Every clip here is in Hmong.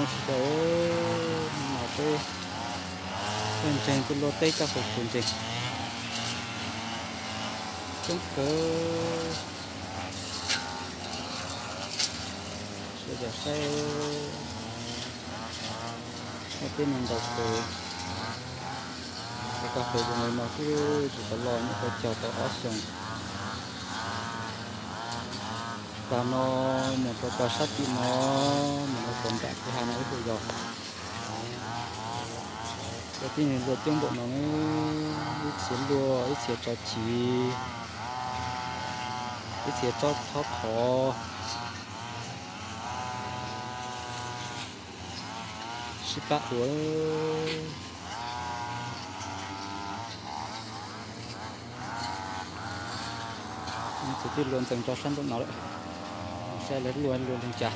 Sawv daws, no peb tuaj ntseeg tuaj luaj teb toj hauv tsev ntseeg coob kawg. Sawv daws saib, muaj tib neeg ntaus kawg. Tau koj pem zoo li no xwb, tsis tau loj, nyuam qhuav cog tau ob xyoos. Tag no mus rau tog sab tim no, mus rau puag nram kwj ha no ib puas yog. Cov tib neeg luaj coob npaum no, ib txhia luaj, ib txhia tso chiv, ib txhia tsob thob qhov, sib pab ua. Txhua tib luaj ntxees rau sab nraum no lawm, saib lawv luaj luaj li cas.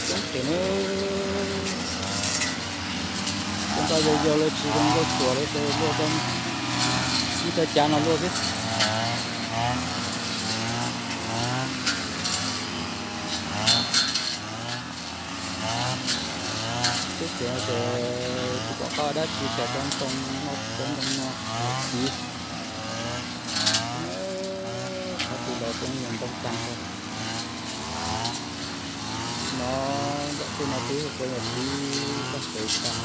Coob tiag na, cov nroj yau yau lawv tsis zoo nkauj tsuas lawv ces luaj rau ib co cav no luaj xwb. Tib ces ces tsis pom qab dab tsi, xyov cov ntoo no, cov ntoo no txiv. Qhov twg los cov yog ntoo tag nrho. No nram tej no twb hu ua yog txiv loj pem tag.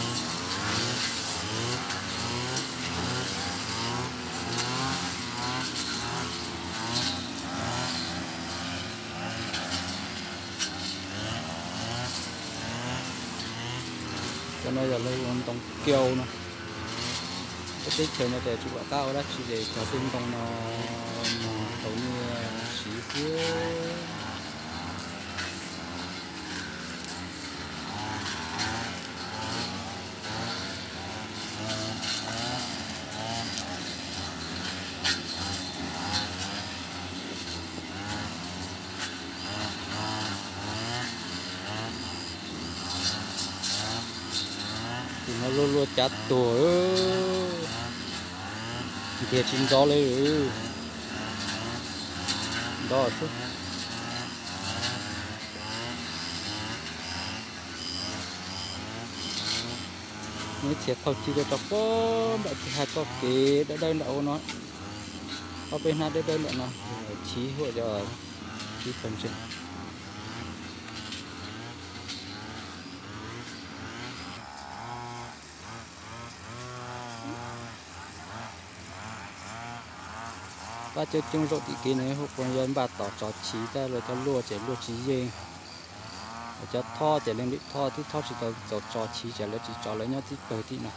Cov no yog lawv ua ntoo kiau no. Peb teb chaws no ces tsis pom qab ua dab tsi ces cog tej ntoo no mus tau nyiaj siv xwb. Tim no luaj luaj cav tuag, ntiag tsis nto li. Nto xwb. Nws txhiaj thauj ci rau rau puag nram kwj ha txoj kev dawb dawb nram hauv no, ob peb hnab dawb dawb nram no, chiv huam cov chiv pawg ntseeg. Pab coob coob zaum tim kev no hu ua yog npaj tos tso chiv tab lawv cov luaj ces luaj tsis yeej. Cov thob ces leej lwm thob twb thob tsis tau txaus tso chiv ces lawv tsis tso, lawv nyob tib pawg tim no.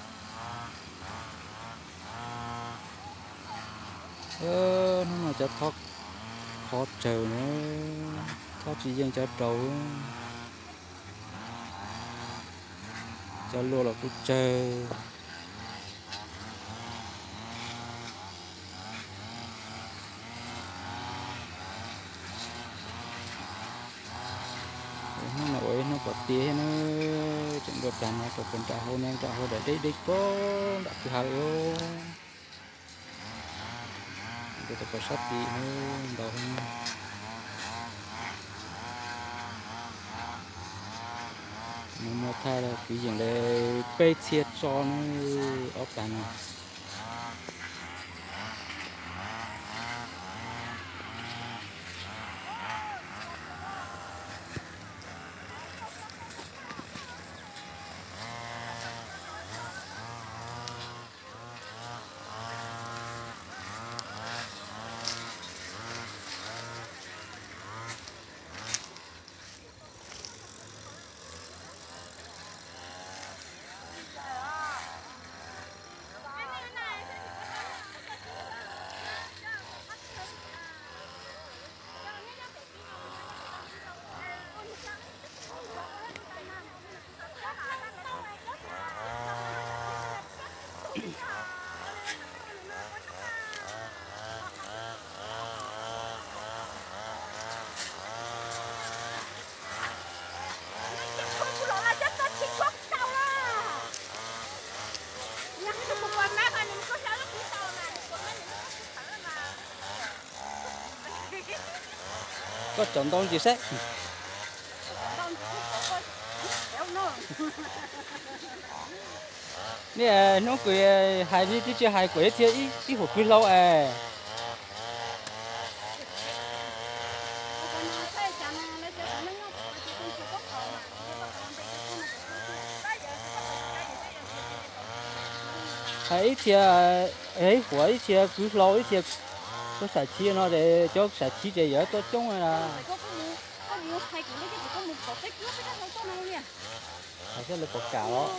Hnub no cov thob qhov tsawg na, thob tsis yeej cov rau. Cov luaj los kuj tsawg. Hnub no ua ib hnub pom tiag thiab na, tseem dua plag no rau puag nram hauv no, nram hauv nram deb deb puag nram kwj ha li. Rau tom sab tim ntau heev. Nws muaj thaj kwv yees li peb txhiab tso na, ob plag no. Koj caum ntau ntsis saib. Nej hnub kws hais nej twb tsis hais kuv thiab ib huam kwv hlau es. Hais ib txhia, ib huam ib txhia kwv hlau ib txhia, koj sam chiv no es cov sam chiv ces yog tuaj coob na. Hais xwb lawv puas kam os.